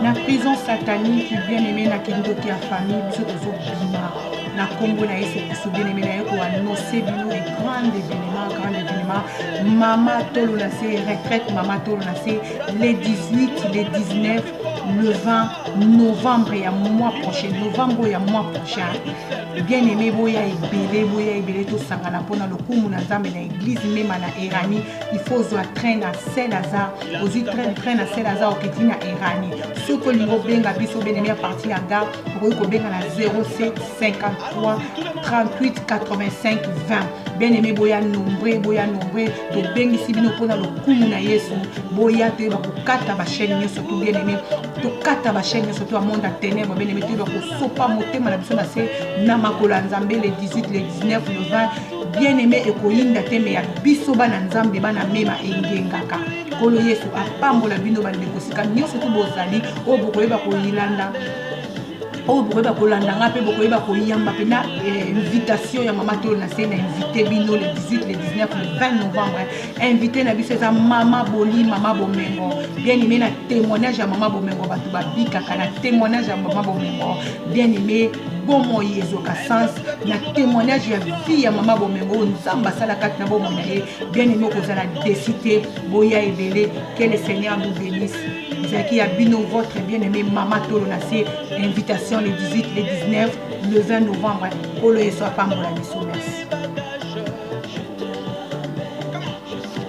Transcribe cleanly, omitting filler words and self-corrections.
Na prison satanique, bien aimé, na kindoki ya famille, biso tozobima na nkombo na Yesu Kristu. Bien aimé, naye koannonce bino e grand événement, grand événement, Mama Tolo na se, retraite Mama Tolo na se, le 18, le 19, le 20 novembre ya mois prochain, novembre ya mois prochain. Bien aimé, boya ebele, boya ebele, tosangana mpona lokumu na Nzambe na église Mema na Erani. Il faut ozwa train na Saint Lazare, ozwi train na Saint Lazare, okiti na Erani. Soki olingi obenga biso, bien aimé, à partir ya gare, okoki kobenga na 07 53 38 85 20. Bien aimé, boya nombre, boya nombre, tobengisi bino mpona lokumu na Yesu. Boya toyeba kokata bachaîne nyonso to, bien aimé, tokata bachaîne nyonso to ya monde ya ténèbre. Bien aimé, toyeba kosopa motema na biso na se na makolo ya Nzambe le 18, le 19, le 20. Bien aimé, ekoyinda te, me ya biso bana Nzambe, bana Mema, engengaka. Nkolo Yesu apambola bino, bandeko, sika nyonso to bozali, oyo bokoyeba koyilanda, oyo bokoyeba kolanda nga mpe bokoyeba koyamba mpe na invitation ya Mama Tolo na se. Na invité bino le 18, le 19, le 20 novembre. Invité na biso eza Mama Boli, Mama Bomengo. Bien aimé, na témoignage ya Mama Bomengo, bato babikaka. Na témoignage ya Mama Bomengo, bien aimé, bomoi ezwaka sens. Na témoignage ya vie ya Mama Bomengo, oyo Nzambe asala kati na bomoi na ye, bien aimé, okozala déçu te. Boya ebele, que le Seigneur nous bénisse. Ezalaki ya bino, votre bien aimé, Mama Tolo na se. Invitation le 18, le 19, le 20 novembre. Nkolo Yesu apambola biso. Merci.